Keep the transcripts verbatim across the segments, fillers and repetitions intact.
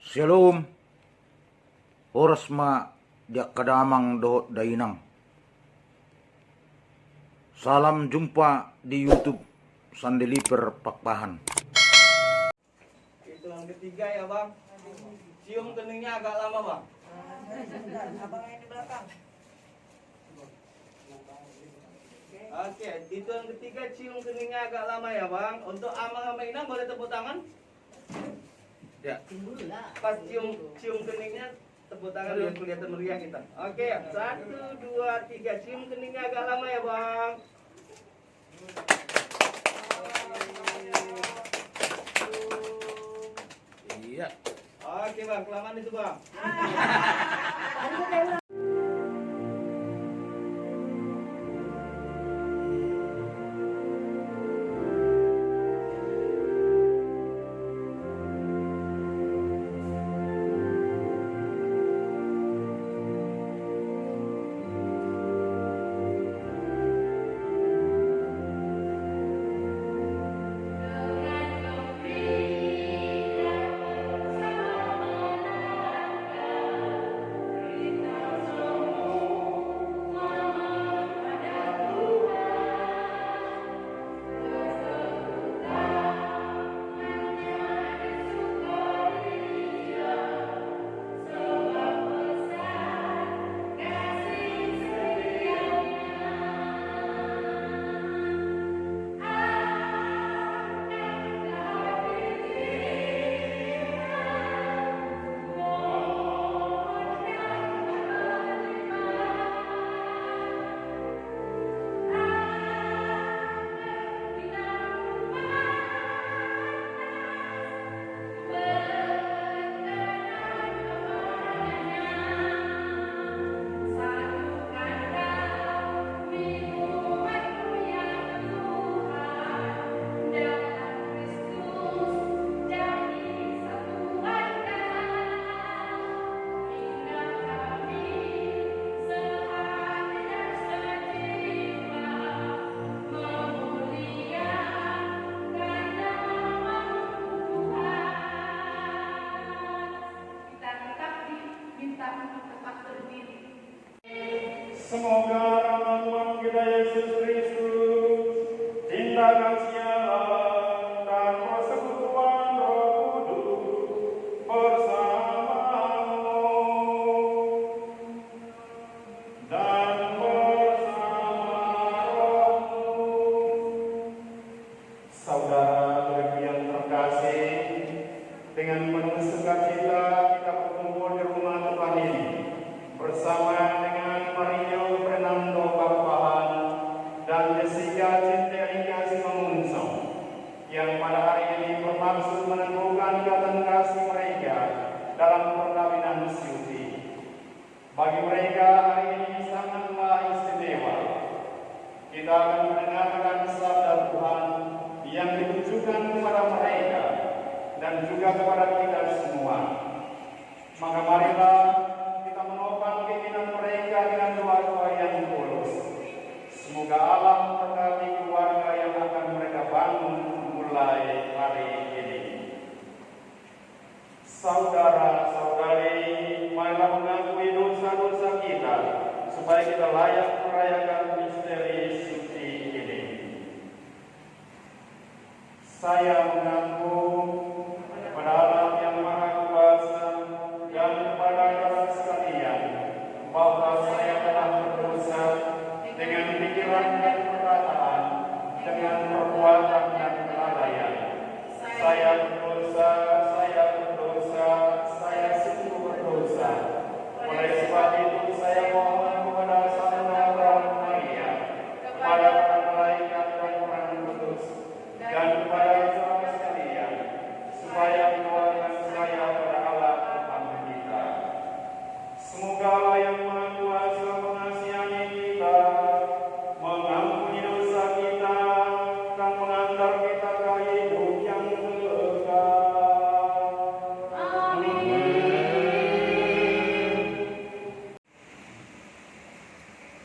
Shalom. Horas ma di angka damang dohot dainang. Salam jumpa di YouTube Sandeliver Pakpahan. Itu yang ketiga ya, Bang. Cium keningnya agak lama, Bang. Abang yang di belakang. Oke, itu yang ketiga, cium keningnya agak lama ya, Bang. Untuk amang sama inang boleh tepuk tangan? Ya. Pas cium, cium keningnya, tepuk tangan biar kelihatan meriah kita. Oke, satu, dua, tiga. Cium keningnya agak lama ya, Bang. Iya. Oke, Bang, kelamaan itu, Bang. Kita tetap diminta untuk tetap berdiri. Semoga rahmat Tuhan kita Yesus Kristus, cinta kasih Allah, dan persekutuan Roh Kudus bersamamu dan bersama rohmu. Saudara-saudari yang terkasih, dengan penuh sukacita kita berkumpul di rumah Tuhan ini bersama dengan Mario Fernando Pakpahan dan Jessica Cintelia Simangunsong, yang pada hari ini bermaksud meneguhkan ikatan kasih mereka dalam perkawinan suci. Bagi mereka, hari ini sangatlah istimewa. Kita akan mendengarkan sabda Tuhan yang ditujukan kepada mereka dan juga kepada kita semua. Maka marilah kita menopang keinginan mereka dengan doa-doa yang tulus. Semoga Allah memberkati keluarga yang akan mereka bangun mulai hari ini. Saudara-saudari, marilah mengakui dosa-dosa kita, supaya kita layak merayakan misteri suci ini. Saya mengaku kepada Allah yang Maha Kuasa dan kepada saudara sekalian, bahwa saya telah berdosa dengan pikiran dan perkataan, dengan perbuatan dan kelalaian. Saya berdosa, saya berdosa, saya sungguh berdosa. Oleh sebab itu, saya mohon kepada Santa Maria, kepada para malaikat dan orang kudus, dan kepada saudara sekalian, supaya mendoakan saya pada Allah Tuhan kita. Semoga Allah yang Maha Kuasa mengasihani kita, mengampuni dosa kita, dan mengantar kita ke hidup yang kekal. Amin.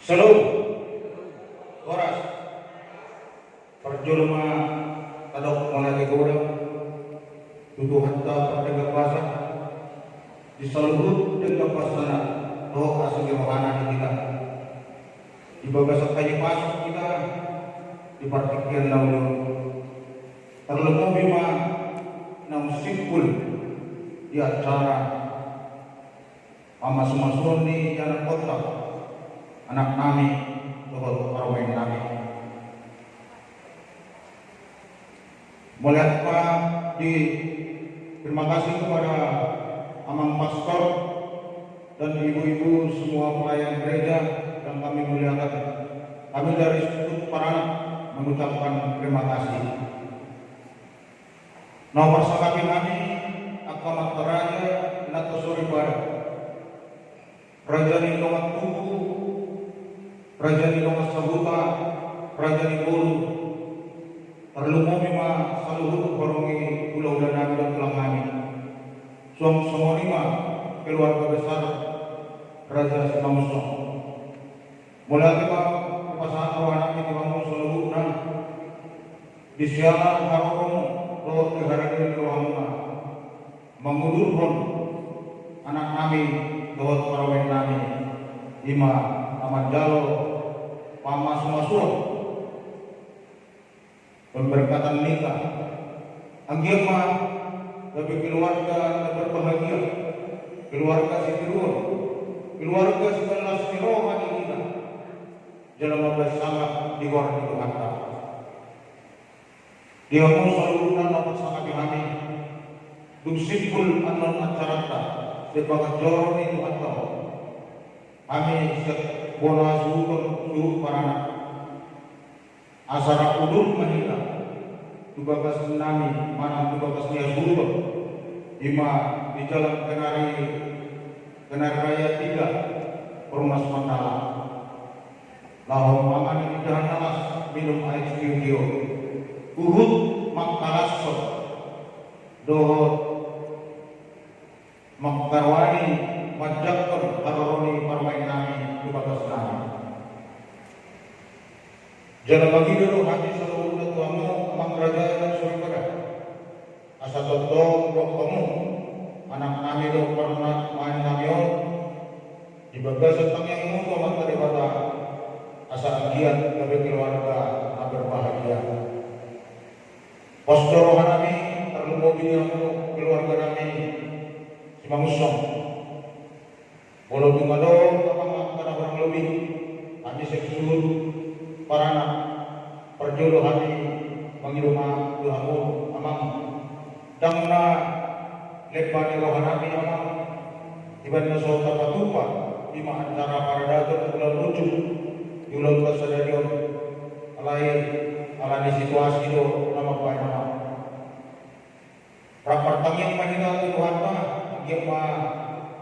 Shalom. Horas. Parjolo ma tadok mauliate godang tu Tuhanta pardenggan basa. Di saluhut denggan basana dohot asi ni rohana di hita, di bagasan hajopasuk hita di partingkian na uli on, tarlumobi ma naung simpul di acara pamasumasuon ni ianakhonta, anaknami dohot parumaennami. Mauliate ma di, terima kasih kepada Amang Pastor dan ibu-ibu semua pelayan gereja yang kami muliakan. Kami dari Suhut Paranak mengucapkan terima kasih. Na parsangap hami angka amanta raja, inanta soripada, raja ni dongan tubu, raja ni dongan sahuta, raja ni boru, tarlumobi ma saluhut horong ni hulahula nami dohot tulang nami. Suang songon i ma keluarga besar Raja Simangunsong. Mauliate ma hupasahat roha nami tu hamu saluhutna, di siala haroromu dohot di harani ni rohamuna mangudurhon anaknami dohot parumaennami, i ma na manjalo pamasumasuon, pemberkatan ni Tuhan. Anggiat ma gabe keluarga na berbahagia, keluarga sitiruon, keluarga sipalas ni roha di hita, jala mambahen sangap di goar ni Tuhanta. Di hamu saluhutna na parsangap hami, dung simpul annon acaranta sian bagas joro ni Tuhanta on, hami sian bona hasuhuton Suhut Paranak, asa rap udur ma hita tu bagas nami manang tu bagas ni hasuhuton, i ma di Jalan Kenari, Kenari Raya tiga, Perumnas Mandala. Laho mangan indahan na las, minum aek sitio-tio, huhut mangkalashon dohot mangkarohani manjangkon haroro ni parumaennami tu bagasnami. Jala mangido do hami saluhutna tu hamu amang raja nang soripada, asa tongtong gok hamu anaknami dohot parumaennami on di bagasan tangiangmu tu Amanta Debata, asa anggiat gabe keluarga na berbahagia. Pos do rohanami, tarlumobi di hamu keluarganami Simangunsong. Molo tung adong angka na hurang lobi, hami sian Suhut Paranak, parjolo hami mangido ma tu hamu amang, ndang na lemba ni rohanami amang, dibahen na so tapatupa i ma acara paradaton ulaon unjuk di ulaonta sadari on. Alai ala ni situasi do na mambahen amang. Rap martangiang ma hita tu Tuhanta, anggiat ma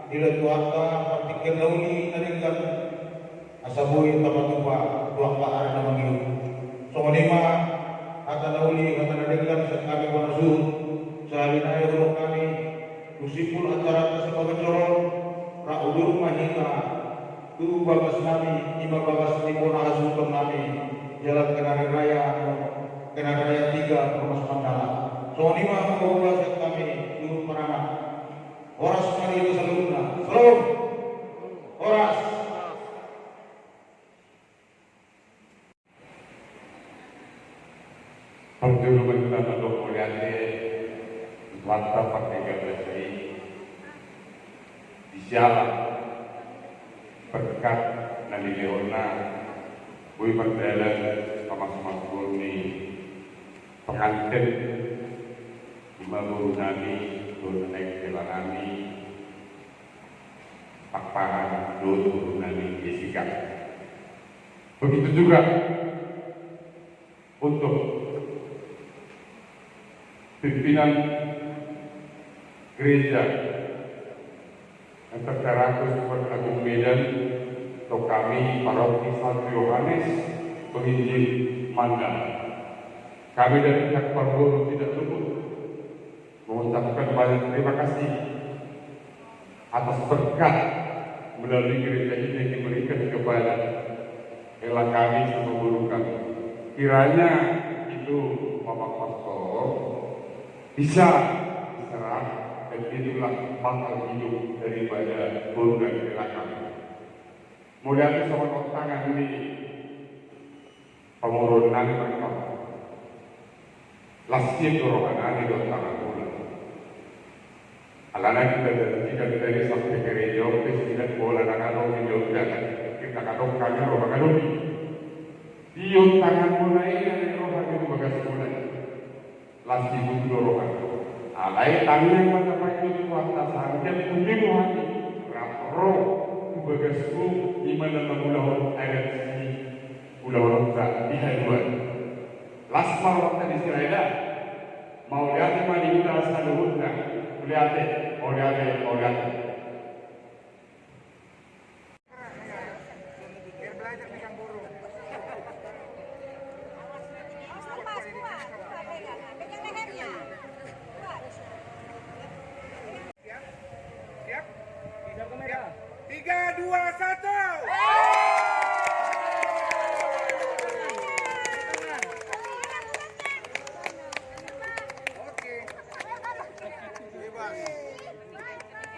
dilehon Tuhanta partingkian na uli na denggan, asa boi tapatupa tu angka ari na mangihut. Songon i ma hata na uli, hata na denggan sian hami bona suhut. Sahali nai hudok hami, dung simpul acaranta sian bagas joro on, rap udur ma hita tu bagasnami, i ma bagas ni bona hasuhutonnami, Jalan Kenari Raya, Kenari Raya tiga, Perumnas Mandala. Songon i ma mangula sian hami Suhut Paranak. Horas ma di hita saluhutna. Salam. Horas. Parjolo ma hita mandok mauliate tu Tuhanta pardenggan basa i, di siala berkat na nilehonna, boi mardalan pamasumasuon ni pengantin, i ma borunami dohot anak hela nami, Pakpahan dohot borunami Jessica. Begitu juga untuk pimpinan gereja yang terkaratus Super Agung Medan atau kami Paroki Santo Yohanes Penginjil Mandala. Kami dari pihak parboru tidak luput mengucapkan banyak terima kasih atas berkat melalui gereja ini yang diberikan kepada hela kami sama boru kami. Kiranya itu Bapak Pastor bisa diserap Itulah bakal hidup daripada boru na di belakang. Mauliate songon on tangan ni pamoruon nami mangkok. Las hian do roha nami dohot tangan muna. Alana kita janjikan tadi sampe gereja on pe sian bola na adong di jolma, kita adong hami roha ganup i. Di on tangan muna i na roha di bagas muna. Las hidup do roha. Alai tangiang ma tapangido tu Tuhanta, sangkap tu dia roha ni rap ro tu bagasmu, di mana mangulahon adat si ulahononta di haduan. Las ma rohanta di Siraena. Mauliate ma di hita saluhutna. Mauliate, mauliate, mauliate. Tiga, dua, satu.